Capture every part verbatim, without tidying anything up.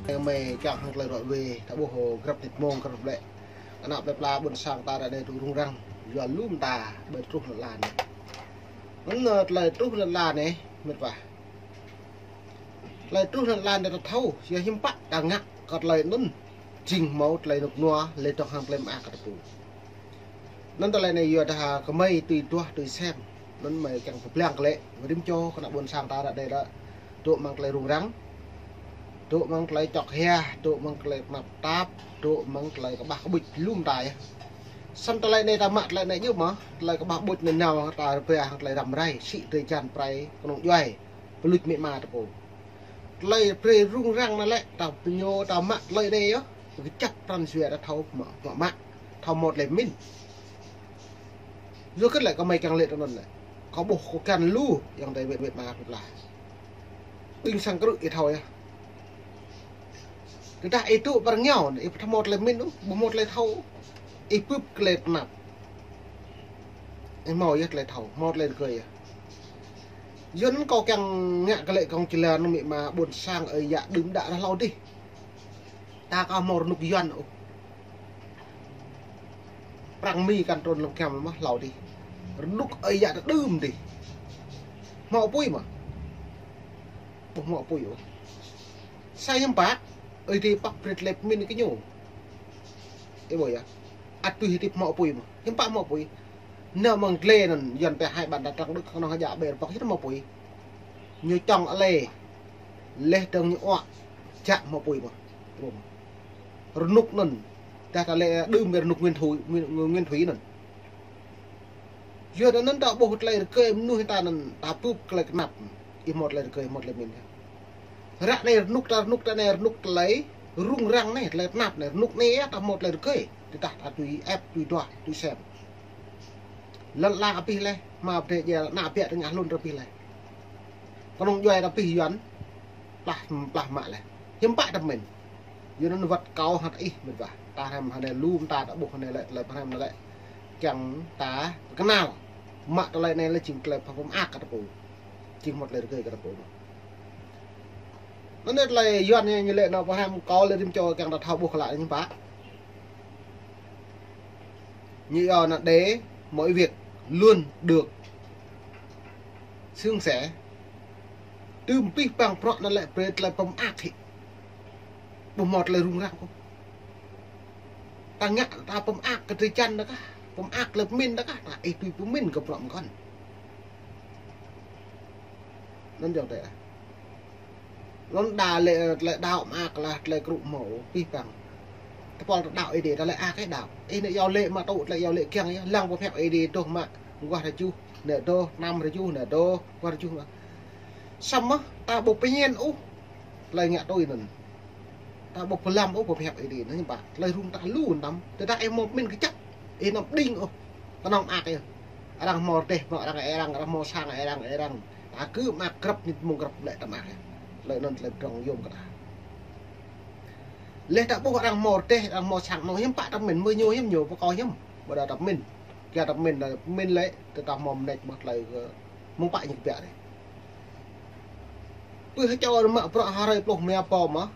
Mơi kiăng hăng tơlơi ră ruai, ta ƀuh grăp nit mông grăp lĕ. Ană plơi pla ƀôn sang ta ră anai tŭ rŭng răng, yua lŏm ta ƀơi truh lŏn la anai. Anŭn, ơ, tơlơi truh lŏn la anai, mĕt wa. Tơlơi truh lŏn la anai ta thâo, yua hiư̆m pă ta ngă kơ tơlơi anŭn. Jing hmâo tơlơi rơnŭk rơnua, lĕ dŏ hăng tơlơi mơak kơ ta pô. Anŭn tơlơi anai yua dah kơmơi tui duah tui sem. Anŭn mơi kiăng pơblang glaĭ, rĭm čô kơ ană ƀôn sang ta ră anai ră. Dŏ amăng tơlơi rŭng răng. Dŏ amăng tơlơi čŏk hia, dŏ amăng tơlơi tơnap tap, dŏ amăng tơlơi kơƀah kơƀuč lŏm ta yơh. Samơ̆ tơlơi anai ta mă tơlơi anai ñu mơ̆, tơlơi kơƀah kơƀuč anai nao ta rơbia hăng tơlơi răm rai, sĭ drơi jan prai, kơnơ̆ng djuai, pơluč amĭ ama ta pô. Tơlơi brơi rŭng răng anai lĕ, ta pơñô, ta mă tơlơi anai yơh, kơjăp pran jua ta thâo mă, mă, mă, thâo hmâo tơlơi pơmĭn. Yua kơ lĕ kơmơi kiăng lĕ tui anŭn lĕ. Kâo ƀuh kâo kiăng lu, yang tơi wĕt wĕt mă pơplah. Ƀing sang krư̆ ih thâo yơh. Tơdah ih tŭ pơ rơngiao, ih ƀu thâo hmâo tơlơi pơmĭn ôh, ƀu hmâo tơlơi thâo. Ih bưp kơ tơlơi tơnap. Ih hmâo yơh tơlơi thâo, hmâo tơlơi rơgơi yơh. Yua anŭn kâo kiăng ngă kơ lĕ kông čơlan amĭ ama ƀôn sang ơi yă đưm đă ră hlâo dih. Ta aka hmâo rơnŭk Yuan ôh. Prăng Mi kăn trŭn lăm kiăm mơ̆ hlâo dih. Rơnŭk ơi yă ta đưm dih. Hmâo apui mơ̆? Ƀu hmâo apui ôh. Sa hiư̆m pă, Ơi Adai păk brơi tơlơi pơmĭn kơ ñu. Ih ƀuh yơh. Ăt tui hơdip hmâo apui mơ̆? Hiư̆m pă hmâo apui? Nao amăng glai anŭn, Yuan pĕ hai ƀăn ta trăng đŭk kơnơ̆ng hơjă ƀĕ rơbŏk hĭ hmâo apui. Ñu čŏng alê. Leh dơ̆ng ñu uă. Čă hmâo apui mơ̆? Ƀu hmâo. Rơnŭk anŭn. Dah ta lĕ đưm rơnŭk Nguyễn Thu, Nguyễn, Nguyễn Thủy anŭn. Yua anŭn ta ƀuh tơlơi rơgơi mơnuih ta anŭn ta bưp tơlơi tơnap. Ih hmâo tơlơi rơgơi, hmâo tơlơi pơmĭn. Ră anai rơnŭk ta, rơnŭk ta anai rơnŭk tơlơi rŭng răng anai, tơlơi tơnap anai, rơnŭk anai yơh ta hmâo tơlơi rơgơi. Tơdah ta tui ĕp, tui duah, tui sem. Lŏn la abih laih, hmâo pơdơi djel, ană ƀiă tơngah hlŭn ră abih laih. Kơnơ̆ng djuai ră abih Yuan, plah, plah mă laih. Hiư̆m pă ta pơmĭn. Yua anŭn wơ̆t kâo hăt ih mĕt wa. Ta hrăm hơnai lŏm ta ta ƀuh hơnai lĕ, tơlơi pơhrăm anai lĕ. Kiăng ta pơkơnăl. Mă tơlơi anai lĕ jing tơlơi pơmơak kơ ta pô. Jing hmâo tơlơi rơgơi kơ ta pô. Anŭn tơlơi Yuan ñu, ñu lĕ nao pơhrăm kâo lĕ rĭm čô kiăng ta thâo ƀuh kơ lă ñu pă. Ñu yua anŭn để mọi việc luôn được suôn sẻ. Tơm pih pang bruă anŭn lĕ brơi tơlơi pơmơak hĭ. Ƀu hmâo tơlơi rŭng răng ôh. Ta ngă ta pơmơak kơ drơi jan ta kah, pơmơak tơlơi pơmĭn ta kah, ta ih tui pơmĭn kơ bruă mơkŏn. Anŭn yơh tơi. Anŭn đa lĕ, lĕ đaŏ mơak lah tơlơi krŭ hmâo pih pang. Tơpul ta đaŏ Ơi Adai, ta lĕ aka đaŏ. Ih anai yua lĕ mă tŭ, tơlơi yua lĕ kiăng yơh, lăng pơhiăp Ơi Adai dŏ mă, guah rơjuh, anai dŏ, năm rơjuh, anai dŏ, guah rơjuh mă. Samơ̆ ta ƀu pơñen ôh, tơlơi ngă tui anŭn. Ta ƀu pơlăm ôh pơhiăp Ơi Adai anŭn hiư̆m pă. Tơlơi rŭng ta lu anăm. Tơdah ih hmâo pơmĭn kơjăp. Ih anăm đing ôh. Ta nao mơak yơh. Arăng hmâo rơdêh mơ̆ arăng ê arăng, arăng hmâo sang ê arăng, ê arăng. Ta kơ mơak grăp nit mông grăp lĕ ta mơak yơh. Tơlơi anŭn tơlơi pơdrŏng yôm kơ ta. Leh ta ƀuh arăng hmâo rơdêh, arăng hmâo sang anŭn hiư̆m pă ta pơmĭn, mơ̆ ñu hiư̆m ñu, pơkŏ hiư̆m. Ƀôdah ta pơmĭn. Kiăng ta pơmĭn, ta pơmĭn lĕ, tơdah hmâo mơneč mơ̆ tơlơi kơ mông pă ñu kơbiă anai. Pơ hơčâo anŭn mă bruă hrơi pluh rơma pô mơ̆.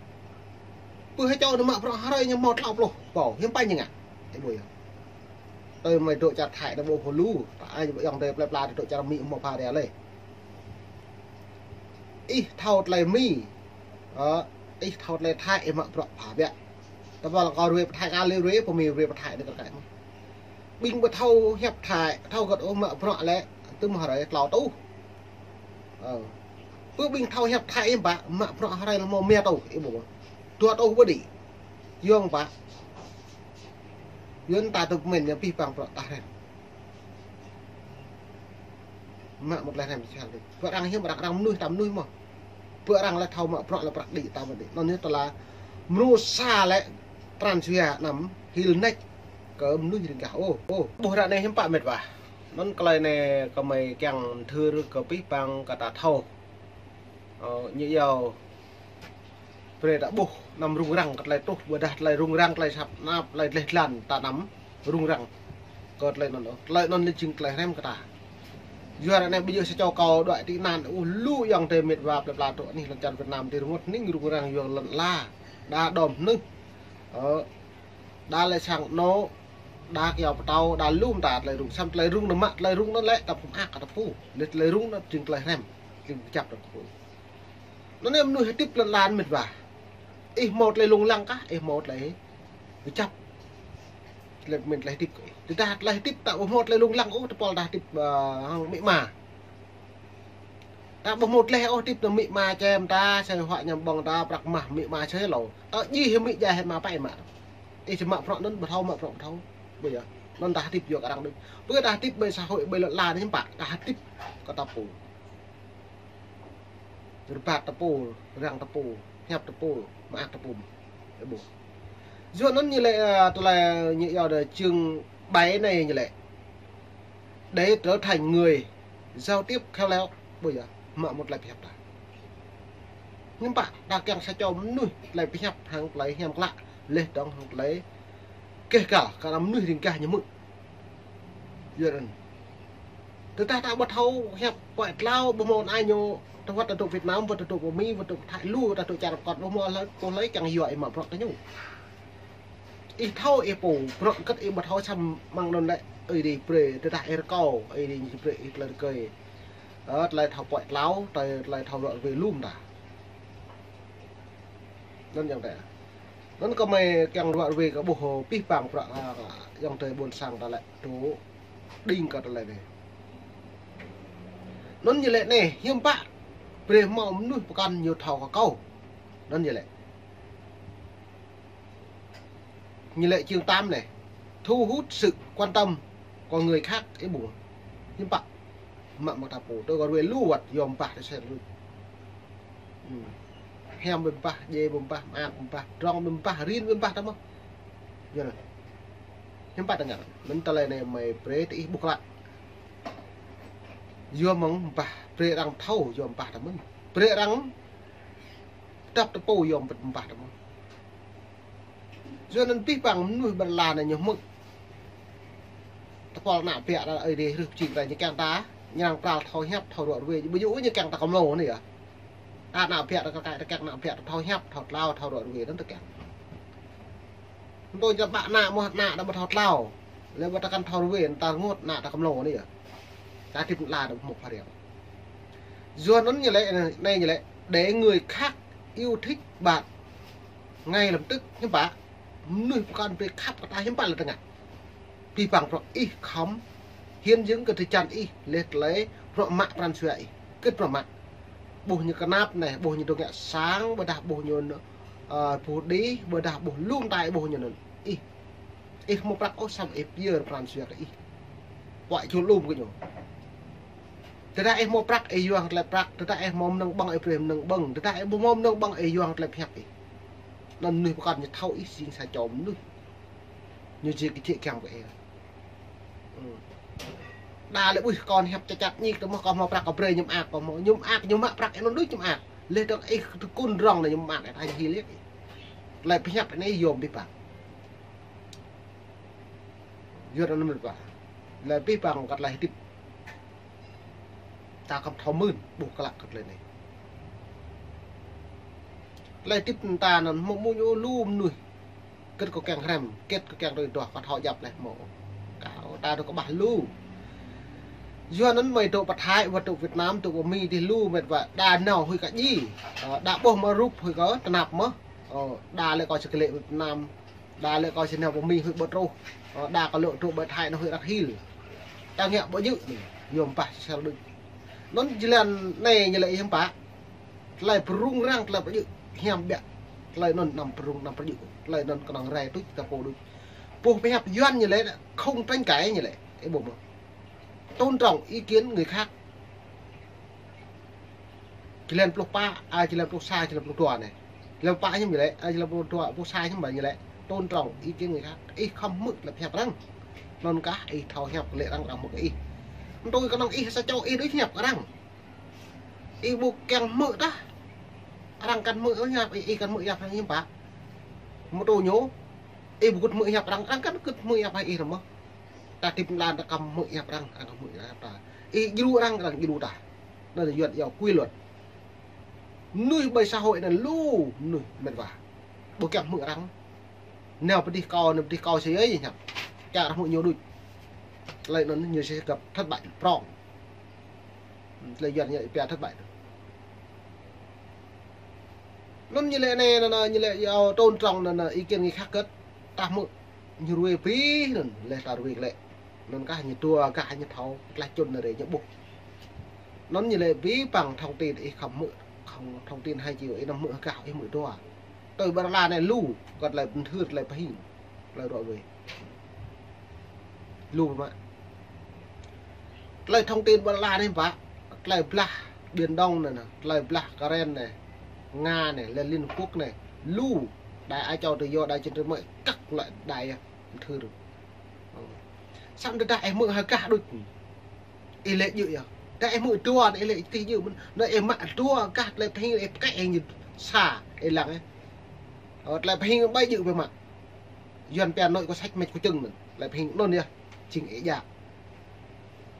Pơ hơčâo anŭn mă bruă hrơi ñu hmâo klâo pluh pô. Hiư̆m pă ñu ngă. Ih ƀuh yơh. Tơl mơi dŏ čar Thái anŭn ƀu pơlu. Ta ai ƀu yŏng tơi plơi pla dŏ čar Mi hmâo pha ria lĕ. Ih thâo tơlơi Mi. Ơ, ih thâo tơlơi Thái ih mă bruă pha biă. Tơpul kâo ruai pơ Thái kơ lĕ ruai pơ Mi ruai pơ Thái anai kơ kăi mơ̆. Ƀing ƀu thâo hiăp Thái, thâo gơ̆t ôh mă bruă lĕ, tơm hrơi klâo tuh. Ơ. Pơ ƀing thâo hiăp Thái ih ƀă, mă bruă hrơi lơ hmâo rơma tuh, ih ƀuh. Dua tuh ƀu đĭ. Yua anŭn ƀă. Yua anŭn ta tŭ pơmĭn yơh pih pang bruă ta hrăm. Mă mơ̆ tơlơi hrăm sal dih. Pơ arăng hiư̆m arăng, arăng mơnuih ta mơnuih mơ̆. Pơ arăng lĕ thâo mă bruă lĕ prăk đĭ ta mă đĭ. Anŭn yơh tơlơi mrô sa lĕ pran jua anăm hil nač kơ mơnuih ring gah ôh. Ôh. Ƀuh ră anai hiư̆m pă mĕt wa. Anŭn tơlơi anai kơmơi kiăng thâo kơ pih pang kơ ta thâo. Ơ, ñu yua brơi ta ƀuh anăm rŭng răng kơ tơlơi truh, ƀôdah tơlơi rŭng răng, tơlơi săp tơnap, tơlơi dleh dlan ta anăm rŭng răng kơ tơlơi anŭn ôh. Tơlơi anŭn lĕ jing tơlơi hrăm kơ ta. Yua ră anai ƀu djơ̆ sa čô kâo đuaĭ tị nạn ôh, lu ayŏng adơi mĕt wa plơi pla truh anih lŏn čar Việt Nam ti rơngot hning rŭng răng yua lŏn la. Đa đom hnưh. Ơ, đa lĕ sang anŏ, đa kyâo pơtâo, đa lŏm ta tơlơi rŭng. Samơ̆ tơlơi rŭng anŭn mă, tơlơi rŭng anŭn lĕ ta pơm ak kơ ta pô. Lĕ tơlơi rŭng anŭn jing tơlơi hrăm, jing kơjăp ta pô. Anŭn yơh mơnuih hơdip lŏn lan mĕt wa. Ih hmâo tơlơi lông lăng kah, ih hmâo tơlơi kơjăp. Tơlơi pơmĭn tơlơi hơdip kơ ih. Tơdah tơlơi hơdip ta ƀu hmâo tơlơi lông lăng ôh, tơpul ta hơdip, ơ, hăng amĭ ama. Ta ƀu hmâo tơlơi ôh, hơdip anŭn amĭ ama čem ta, asơi huă añăm ƀơ̆ng ta, prăk mah amĭ ama asơi lâo. Ta djai hĭ amĭ, djai hĭ ama pă mă. Ih či mă bruă anŭn ƀu thâo, mă bruă ƀu thâo. Ƀu yơh. Anŭn ta hơdip yua kơ arăng đôč. Ƀu ta hơdip ƀơi xã hội, ƀơi lŏn lan anai hiư̆m pă, ta hơdip kơ ta pô. Rơbat ta pô, răng ta pô, hiăp ta pô, mơak ta pô. Ơ ƀuh. Yua anŭn ñu lĕ, ơ, tơlơi ñu iâu dơ̆ chương bảy anai ñu lĕ. Để trở thành người giao tiếp khéo léo. Ƀu yơh, mă mơ̆ tơlơi pơhiăp ta. Hiư̆m pă, ta kiăng sa čô mơnuih tơlơi pơhiăp hăng tơlơi hiam klă, laih dơ̆ng hăng tơlơi keh kal, kơ mơnuih ring gah ñu hmư̆. Yua anŭn. Tơdah ta ƀu thâo hiăp puăi tlâo, ƀu hmâo ai ñu, ta wơ̆t ta dŏ Việt Nam, wơ̆t ta dŏ pơ Mi, wơ̆t ta dŏ Thái lu, ta dŏ čar pơkŏn, ƀu hmâo hlơi, pô hlơi kiăng yua ih mă bruă kơ ñu. Ih thâo ih pô, bruă hơget ih ƀu thâo samơ̆ mơ̆ng anŭn lĕ, ih đĭ brơi, tơdah ih rơkâo, ih đĭ brơi, ih tơlơi rơkơi. Ơ, tơlơi thâo puăi tlâo, tơlơi, tơlơi thâo ruă ruê lŏm ta. Anŭn yơh ta. Anŭn kơmơi kiăng ruă ruê kơ ƀuh pih pang bruă, ơ, ayŏng adơi ƀôn sang ta lĕ, tŭ đing kơ tơlơi anai. Anŭn ñu lĕ anai, hiư̆m pă, brơi hmâo mơnuih pơkŏn ñu thâo kơ kâo. Anŭn ñu lĕ. Ñu lĕ chương tám anai, thu hút sự quan tâm của người khác, ih ƀuh. Hiư̆m pă, mă mơ̆ ta pô, tơl kơ ruê lu wơ̆t, yom bah tơ sen lu. Hmm. Hiam ƀơi bah, djai ƀơi bah, mơak ƀơi bah, drŏng ƀơi bah, rin ƀơi bah ta mơ̆n. Yua anŭn. Hiư̆m pă ta ngă, mơ̆n tơlơi anai mơi brơi tơ ih ƀuh klă. Yua mơ̆ng bah, brơi arăng thâo, yom bah ta mơ̆n. Brơi arăng dăp ta pô, yom bah ta mơ̆n. Yua anŭn pih pang mơnuih ƀơi lŏn lan anai ñu hmư̆. Tơpul ană biă ta ơi adơi hrih pơjing ta ñu kiăng ta, ñu arăng pral thâo hiăp, thâo ruă ruê, ƀu djơ̆ ñu kiăng ta kơmlô anai yơh. Ta ană biă ta kơ kai ta kiăng ană biă ta thâo hiăp, thâo tlâo, thâo ruă ruê anŭn ta kiăng. Anŭn tui ta ƀă ană mơ̆ ană ta ƀu thâo tlâo. Lĕ ƀu ta kăn thâo ruê, ta rơngot ană ta kơmlô anai yơh. Ta hơdip lŏn lan ta ƀu hmâo pha riăng. Yua anŭn ñu lĕ, anai ñu lĕ, để người khác yêu thích bạn ngay lập tức, hiư̆m pă, mơnuih pơkŏn brơi khăp kơ ta hiư̆m pă lĕ ta ngă. Pih pang bruă ih khŏm hiến dâng kơ drơi jăn ih, laih tơlơi bruă mă pran jua ih. Hơget bruă mă. Ƀuh ñu kơnap anai, ƀuh ñu dŏ ngă sang, ƀôdah ƀuh ñu, ơ, ƀuh đih, ƀôdah ƀuh lŏm tai ƀuh ñu anŭn. Ih Ih hmâo prăk ôh samơ̆ ih pơyơr pran jua kơ ih. Puăi čul lŏm kơ ñu. Tơdah ih hmâo prăk ih yua hăng tơlơi prăk, tơdah ih hmâo mơnơ̆ng ƀơ̆ng ih brơi mơnơ̆ng ƀơ̆ng, tơdah ih ƀu hmâo mơnơ̆ng ƀơ̆ng ih yua hăng tơlơi pơhiăp ih. Anŭn mơnuih pơkŏn ñu thâo ih jing sa čô mơnuih. Ñu jing kơ jĕ kiăng kơ ih. Hmm. Đa lĕ ƀuh kơ hiăp čăt čăt ñik tơ mơ̆ kơ hmâo prăk kơ brơi ñu mơak kơ hmâo. Ñu mơak, ñu mă prăk ih anŭn đôč ñu mơak. Laih dơ̆ng ih tơkŭn rŏng anai ñu mơak ih ta hil yơh. Tơlơi pơhiăp anai yom pih pang. Yua anŭn mơ̆n pă. Tơlơi pih pang kơ tơlơi hơdip. Ta khŏm thâo mưn, ƀuh klă kơ tơlơi anai. Tơlơi hơdip ta anŭn hmâo mơ̆ ñu lu mơnuih. Hơget kơ kiăng hrăm, hơget kơ kiăng tui duah, kơ thâo djăp laih hmâo. Kâo ta dŏ kơƀah lu. Yua anŭn mơi dŏ pơ Thái, wơ̆t dŏ Việt Nam, dŏ pơ Mi dih lu mĕt wa, đa nao huĭ kơ djai. Ơ, đa ƀuh mơ̆ rup huĭ kơ tơnap mơ̆. Ơ, đa lĕ kơ či kơlĕ Việt Nam. Đa lĕ kơ či nao pơ Mi huĭ ƀu truh. Ơ, đa kơ lŏ truh ƀơi Thái anŭn huĭ răk hil. Ta ngă ƀu djơ̆ anai. Yom bah sel đôč. Anŭn jơlan anai ñu lĕ hiư̆m pă. Tơlơi pơrŭng răng tơlơi pơjơ̆ hiam biă. Tơlơi anŭn anăm pơrŭng anăm pơjơ̆. Tơlơi anŭn kơnơ̆ng rai tuč ta pô đôč. Boh pơhiăp Yuan ñu lĕ không tranh cãi ñu lĕ. Ih ƀuh mơ̆. Tôn trọng ý kiến người khác. Jơlan pluh pă, a, jơlan pluh sa, jơlan pluh dua anai. Jơlan pă hiư̆m ñu lĕ, a, jơlan pluh dua, pluh sa hiư̆m pă ñu lĕ. Tôn trọng ý kiến người khác. Ih khŏm hmư̆ tơlơi pơhiăp arăng. Anŭn kah ih thâo hiăp kơ lĕ arăng, arăng hmư̆ kơ ih. Anŭn tui kơnơ̆ng ih sa čô ih đôč hiăp kơ arăng. Ih ƀu kiăng hmư̆ tah. Arăng kăn hmư̆ hiăp ih, ih kăn hmư̆ hiăp arăng hiư̆m pă. Mơ̆ tui ñu. Ih ƀu kơ̆t hmư̆ hiăp arăng, arăng kăn kơ̆t hmư̆ hiăp ih ră mơ̆. Ta hơdip lăn ta khŏm hmư̆ hiăp arăng, arăng kăn hmư̆ hiăp ta. Ih djru arăng, arăng djru ta. Anŭn yơh yua quy luật. Mơnuih ƀơi xã hội anai lu mơnuih mĕt wa. Ƀu kiăng hmư̆ arăng. Nao pơdih kâo, nao pơdih kâo sĭ ơi ñu hiăp. Čar hmư̆ ñu đôč. Tơlơi anŭn ñu sĭ găp thất bại prong. Tơlơi Yuan ñu pia thất bại. Anŭn ñu lĕ anai, anŭn, anŭn, ñu lĕ yua tôn trọng anŭn, anŭn, ý kiến người khác kơ̆t. Ta hmư̆ ñu ruai pih anŭn, lĕ ta ruai lĕ. Anŭn kah ñu dua, kah ñu thâo, tơlơi čun anai rê ñu ƀuh. Anŭn ñu lĕ pih păng thông tin ih khŏm hmư̆, khŏm thông tin hai chiều, ih năm hmư̆ kah, ih hmư̆ dua. Tui ƀar la anai lu, kơ tơlơi bình thường, tơlơi pơhing, tơlơi ruai ruai. Lu mă. Tơlơi thông tin ƀar la anai pă, tơlơi blah Biển Đông anai, anai, tơlơi blah Karen anai, Nga anai, lĕ Liên Hợp Quốc anai, lu, đài Á Châu Tự Do, đài truyền hình mới, kăk lĕ đài, ơ, bình thường. Ơ. Samơ̆ tơdah ih hmư̆ hơgah đôč. Ih lĕ djơ̆ yơh. Tơdah ih hmư̆ dua, ih lĕ tih djơ̆ mơ̆n. Anŭn ih mă dua gah tơlơi pơhing, ih pơkĕ ih ñu sa, ih lăng ih. Ơ, tơlơi pơhing ƀai djơ̆ ƀai mă. Yuan pia nội có sách mách có chứng mơ̆n. Tơlơi pơhing anŭn yơh. Jing ih djă.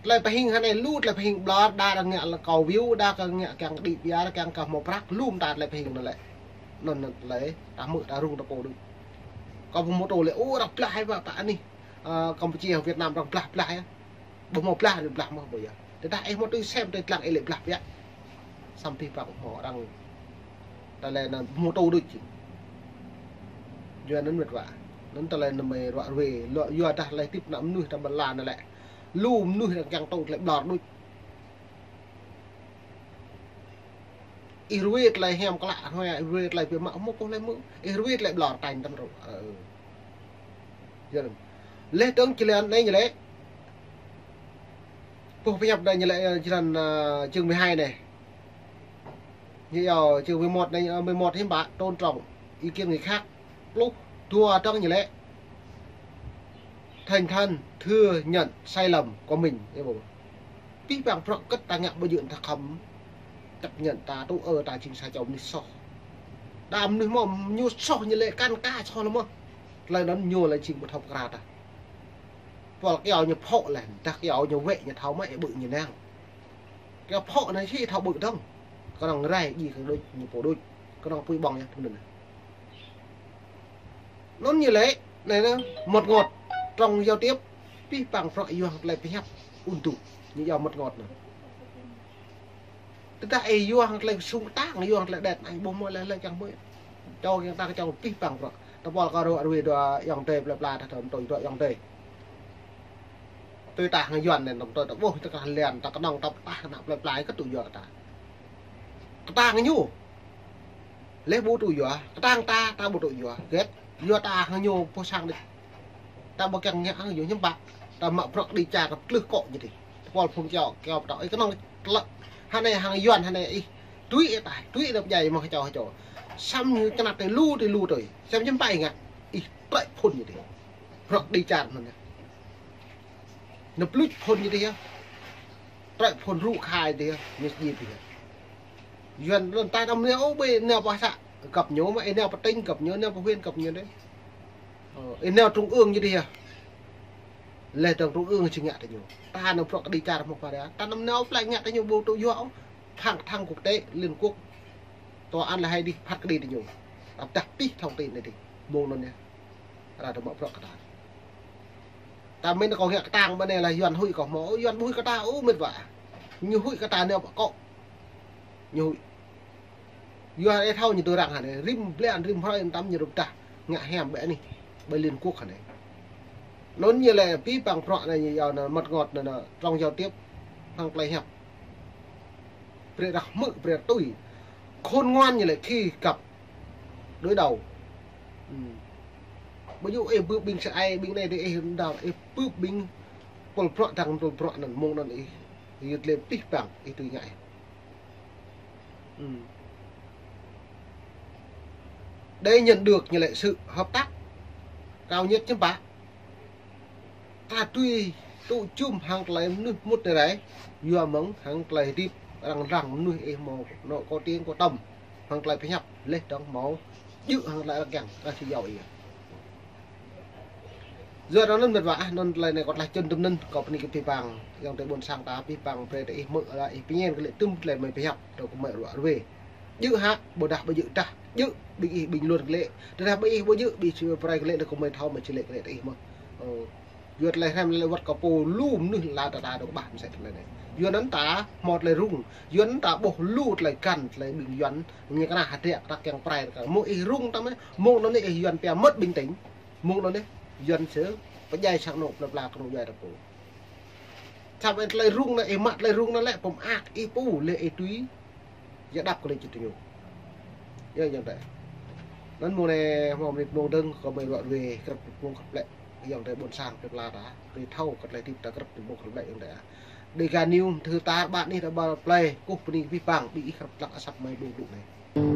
Tơlơi pơhing hơnai lu, tơlơi pơhing ƀlŏr, đa arăng ngă lăng kâo view, đa kơ ngă kiăng đĭ pia, kiăng kơ hmâo prăk, lu mơta tơlơi pơhing anŭn lĕ. Anŭn, anŭn tơlơi, ta hmư̆, ta rŭng, ta pô đôč. Kâo ƀu hmâo tơlơi, ơ, arăng blah ih mă, mă anai. Ơ, Campuchia, Việt Nam arăng blah, blah yơh. Ƀu hmâo blah, blah mơ̆ ƀu yơh. Tơdah ih hmâo tui sem, tui lăng ih lĕ blah biă. Samơ̆ pih păng hmâo arăng. Tơlơi anŭn hmâo tui đôč jing. Yua anŭn mĕt wa. Anŭn tơlơi anŭn mơi ruă ruai. Lŏ yua dah tơlơi tip ană mơnuih ta ƀar la anŭn lĕ. Lu mơnuih arăng kiăng tui tơlơi ƀlŏr đôč. Ih ruai tơlơi hiam klă, ih ruai tơlơi pơmă hmâo kơ tơlơi mơ̆. Ih ruai tơlơi ƀlŏr tañ tăm rŭ. Ơ. Yua anŭn. Leh dơ̆ng jơlan anai ñu lĕ. Boh pơhiăp anai ñu lĕ, ơ, jơlan, ơ, chương mười hai anai. Ñu yua chương mười một anai, ơ, mười một hiư̆m pă, tôn trọng ý kiến người khác. Pluh dua dơ̆ng ñu lĕ. Thẳng thắn, thừa nhận sai lầm của mình. Ơ, ƀu. Pih păng bruă kơ̆t ta ngă ƀu djơ̆ ta khŏm chấp nhận ta tŭ ư ta jing sa čô mơnuih soh. Đa mơnuih mơ̆ ñu soh ñu lĕ kăn ka soh lĕ mơ̆. Tơlơi anŭn ñu lĕ jing ƀu thâo pơkra ta. Pol kiao ñu phŏ lĕ, dah kiao ñu wĕ ñu thâo mă ƀu ñu năng. Kiao phŏ anai či thâo ƀu dơ̆ng. Kơnơ̆ng rai djai kơ đôč ñu pô đôč. Kơnơ̆ng apui ƀơ̆ng yơh tơmơ̆n anai. Anŭn ñu lĕ, anai anai, mơ̆t ngŏt, trong giao tiếp, pih păng bruă yua hăng tơlơi pơhiăp, ung tŭ, ñu yua mơ̆t ngŏt anai. Tơdah ih yua hăng tơlơi sung kơtang, yua hăng tơlơi đet, ih ƀu hmâo lĕ lĕ čang ƀu. Čô kiăng ta čang pih păng bruă. Tơpul kơ ruă ruai dua ayŏng adơi plơi pla, ta thâo tui dua ayŏng adơi. Tui ta hăng Yuan anai, tui ta ƀuh, ta kơ lian, ta kơnơ̆ng, ta pơtah, ană plơi pla, kơ tŭ yua kơ ta. Kơtang ñu. Leh ƀu tŭ yua, kơtang ta, ta ƀu tŭ yua. Gĕt, yua ta hăng ñu pô sang đĕč. Ta ƀu kiăng ngă hăng ñu hiư̆m pă. Ta mă bruă kơđi čar ta pơtlưh kŏ ñu dih. Tơpul phung kiao, kiao pơtao. Ih kơnơ̆ng tơlơi. Hơnai hăng Yuan hơnai ih. Tui ih ta, tui ih nao pơdjai mơ̆ng hơčâo hơčâo. Samơ̆ ñu kơnăt ih lu, ih lu tui. Samơ̆ hiư̆m pă ih ngă. Ih plĕ phŭn ñu dih. Bruă kơđi čar anŭn yơh. Nao plưč phŭn ñu dih yơh. Trĕ phŭn rŭ khai dih, ñu djai dih. Yuan lŏn ta năm nao ƀơi nao pơ să, găp ñu mơ̆, ih nao pơ tỉnh găp ñu, nao pơ huyện găp ñu dih. Ơ, ih nao trung ương ñu dih yơh. Leh dơ̆ng trung ương či ngă tơ ñu. Ta nao bruă kơđi čar mơ̆ pha ra. Ta năm nao plĕ ngă tơ ñu ƀu tŭ yua ôh. Phang thăng quốc tế, Liên Quốc. Tòa án lĕ hai dih phat kơđi tơ ñu. Ăp dah pih thông tin anai dih. Mơ̆ng anŭn yơh. Ra ta mă bruă kơ ta. Ta mĭn kâo ngă kơtang ƀơi anai lĕ Yuan huĭ kâo hmâo, Yuan ƀu huĭ kơ ta ôh mĕt wa. Ñu huĭ kơ ta nao pơ kŏ. Ñu huĭ. Yuan ih thâo ñu tui arăng hă anai, rĭm blan, rĭm hrơi tam ñu rŭp tah. Ngă hiam ƀơi anai, ƀơi Liên Quốc hă anai. Anŭn ñu lĕ pih păng bruă anai ñu yua anŭn mơ̆t ngŏt anŭn, anŭn trong giao tiếp, hăng tơlơi hiăp. Brơi arăng hmư̆, brơi arăng tui. Khôn ngoan ñu lĕ khi gặp đối đầu. Hm. Ƀu djơ̆ ih bưp ƀing sa ai, ƀing anai dih ih đao, ih bưp ƀing pul bruă dăng pul bruă anŭn mơ̆ng anŭn ih. Ih yơh lĕ pih păng, ih tui ngă ih. Hm. Để nhận được như lệ sự hợp tác cao nhất hiư̆m pă. Ta tui tŭ jum hăng tơlơi mơnuih mŭt anai rai, yua mơ̆ng hăng tơlơi hơdip arăng răng mơnuih ih hmâo anŏ kơ tiếng kơ tơm, hăng tơlơi pơhiăp leh dơ̆ng hmâo djơ̆ hăng tơlơi arăng kiăng, ta či yua ih. Yua anŭn mĕt wa ah, anŭn tơlơi anai kâo tơlơi čun tơm anŭn, kâo bơni kơ pih păng, ayŏng adơi ƀôn sang ta pih păng, brơi ta ih hmư̆ la ih pơñen kơ lĕ tŭm tơlơi mơi pơhiăp, tơ kơ mơi ruă ruai. Djơ̆ hă, ƀôdah ƀu djơ̆ tah. Djơ̆, ƀing ih ƀing luar glĕ. Tơdah ƀing ih ƀu djơ̆, ƀing či prai glĕ, đa kơ mơi thâo mơi či lĕ glĕ tơ ih mơ̆. Ơ. Yuan tơlơi hrăm lĕ wơ̆t kơ pô lu mơnuih la ta ta dŏ kơƀah mơsĕ tơlơi anai. Yuan anŭn ta hmâo tơlơi rŭng. Yuan anŭn ta ƀuh lu tơlơi găn, tơlơi ƀing Yuan. Ñu kơna hơdră, kơna kiăng prai, kơna mơ̆ ih rŭng ta mơ̆. Mơ̆ng anŭn anai ih Yuan pia mơ̆t ƀing tỉnh. Mơ̆ng anŭn anai Yuan sơ pơdjai sang anŏ plơi pla kơnuk djuai ta pô. Samơ̆ tơlơi rŭng anŭn, ih mă tơlơi rŭng anŭn lĕ, pơmơak ih pô lĕ ih tui. Yua đăp kơ lĕ čit ñu. Yua yang tơ. Anŭn mơ̆ng anai hmâo mơnit mơ̆ng dơ̆ng, kơ mơi ruă ruê, krăp mơ̆ng krăp lĕ. Yang tơ ƀôn sang plơi pla ta. Tui thâo kơ tơlơi tip ta krăp mơ̆ng krăp lĕ yang tơ. Dega News thư tar ƀă anih ta ƀar plơi, kơkuh bơni abih bang, ƀing ih krăp tlăk asăp mơi ƀu ƀu anai.